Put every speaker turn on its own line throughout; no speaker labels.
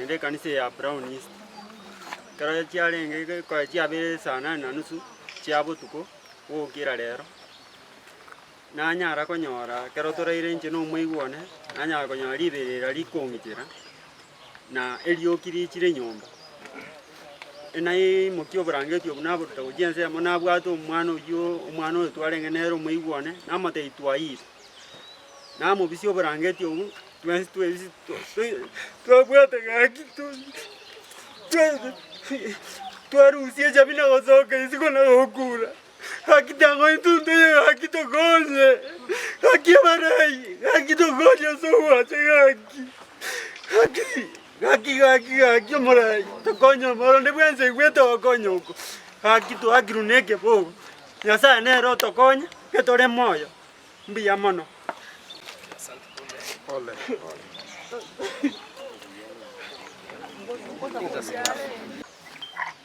Naende ekanisa eye ya Brown East, ekero chiarenge konya chiabeire saa nane na nusu chia botuko, bogokira rero, nanyara konyora ekero toraire inche na omoigwa one, nanyara konyora riberera rikong'ichera, na erioki riichire nyomba. Naimokia oborangeti obwo naboruta gochia ensemo nabwate omwana oyio omwana oyo twarenge nere omoigwa one, namotebia twaiyire. Namobisia oborangeti obwo, twensi twebisi twabwate gaki twarusia echabi na gosoka isiko na gokura. Gaki tang'o intwe ntoiyo gaki tokonye, gaki abarai, gaki tokonye ase obwancha gaki, gaki, gaki gaki gaki omorai tokonye omoro onde bwensi oigwete ogokonya oko, gaki twakirwe na ekebogo, Nyasaye nere otokonye, getore moyo, mbuya mono.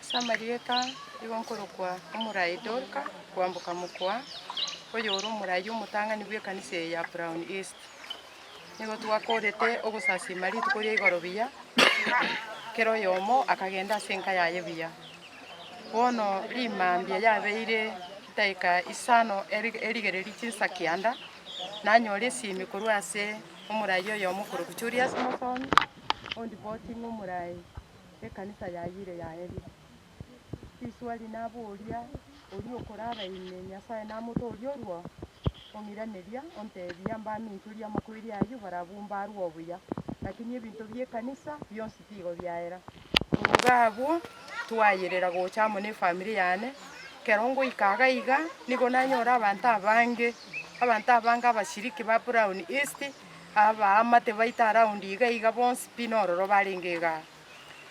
Ase amarieta nigo nkorokwa Omorai Dorka kwamboka mokwa, oyore omorai omotang'ani bw'ekanisa eye ya Brown East. Nigo twakorete ogosasima rituko ria igoro buya, kera oyomo akagenda ase enka yaye buya. Bono rimambia yabeire chidaeka isano erigereria chinsa kianda, nanyora esimi korwa ase omorai oyomo okorokwa Julius Mosomi, ondipoti ng'a omorai. Ekanisa yayire yaerire. Riswali naboria oria okorara ime Nyasae namotorie orwo? Ong'iraneria ontebia mbaminchorie amakweri ayio barabwo mbarwe obuya, lakini ebinto bi'ekanisa bionsi tigo biaera. Korwa iga abwo twayerera gocha amo nefamiri yane, ekero ngoika iga iga nigo nanyora abanto abange, abanto abange abashiriki ba Brown East, Abaamate baito around iga iga bonsi pi nororo barenge igaa.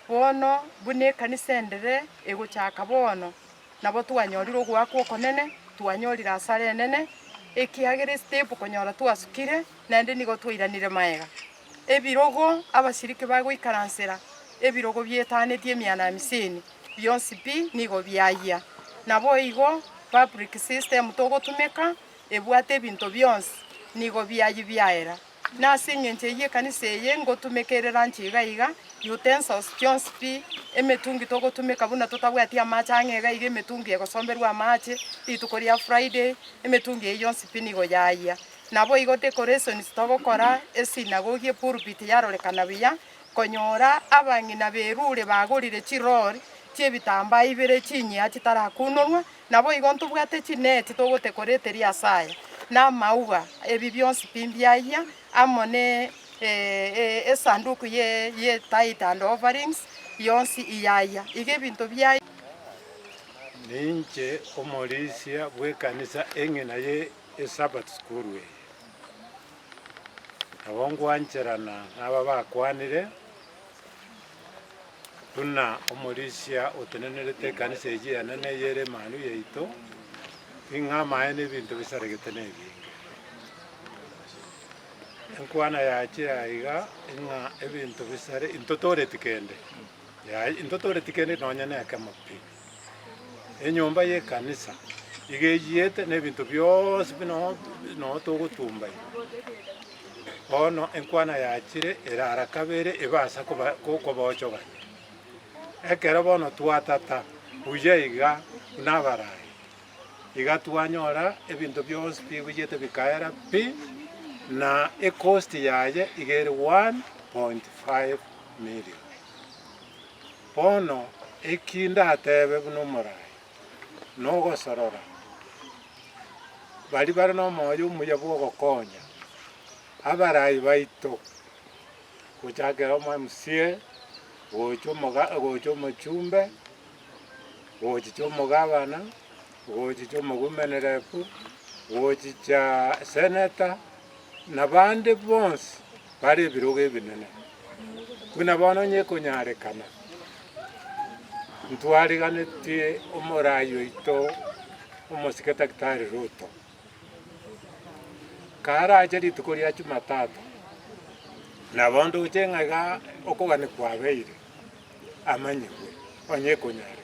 Bono buna ekanisa endere egochaka bono, nabo twanyorire ogoakwa okonene, twanyorire asara enene, ekiagera estep konyora twasukire, naende nigo twairanire maega. Ebirogo abashiriki bagoikaransera, ebirogo bietanetie emia na hamsini, bionsi pi nigo biayia. Naboigo public system togotumeka. ebwate ebinto bionsi, nigo biayia biaera. Na ase engencho eyio ekanisa eye ngotumeka ere lunch iga iga, utensils chionsi pi, emetungi togotumeka buna totabwati amache ang'e iga iga emetungi egosomberwa amache, rituko ria Friday, emetungi eyio yonsi pi nigo yayia. Naboigo decorations togokora, esinagogi, epulpit yarorekana buya, konyora abang'ina berure bagorire chirori chi'ebitambaa ibere chinyia chitarakunorwa, Naboigo ntobwate chineti togotekoreteria ase aya, na amauga, ebi bionsi pi mbiayia, amo ne esanduku ye tithe and offerings, yonsi iyayia. Iga ebinto bia.
Ninche omorisia bw'ekanisa eng'ina ye Esabato School eye. Nabo ngwancherana naba bakwanire. Buna omorisia otenenerete ekanisa eyio enene eyere emanu yaito, ing'a amaene ebinto bisaregete nebinge. Enkwana yachire aiga ing'a ebinto bisare intotoreti kende, yaya intotoreti kende nonye na ekemo pi. Enyomba ya ekanisa iga eyiete na ebinto bionsi buna noo togotumba iga. Bono enkwana yachire ere ara kabere ebasa koba kobochogania. Ekero bono twatata buya iga buna abarai, iga twanyora ebinto bionsi bigochiete bikaera pi, na ecost yaye iga ere 1.5 million. Bono eki ndatebe buna omorai, nogosorora baria bare nomoyo omuya bw'ogokonya abarai baito, gochakera omo MCA, gocha omoga gocha omochumbe, gochicha omogavana, gochicha omowomen rep, gochicha senator, na bande bonsi bare ebirogo ebinene. Buna bono onye ekonyarekana, ntwariganetie omorai oito omosike Daktari Ruto, karache rituko ria Jumatatu, nabo ndoche ng'a iga okogania kwabeire amanyigwe onye ekonyarekana.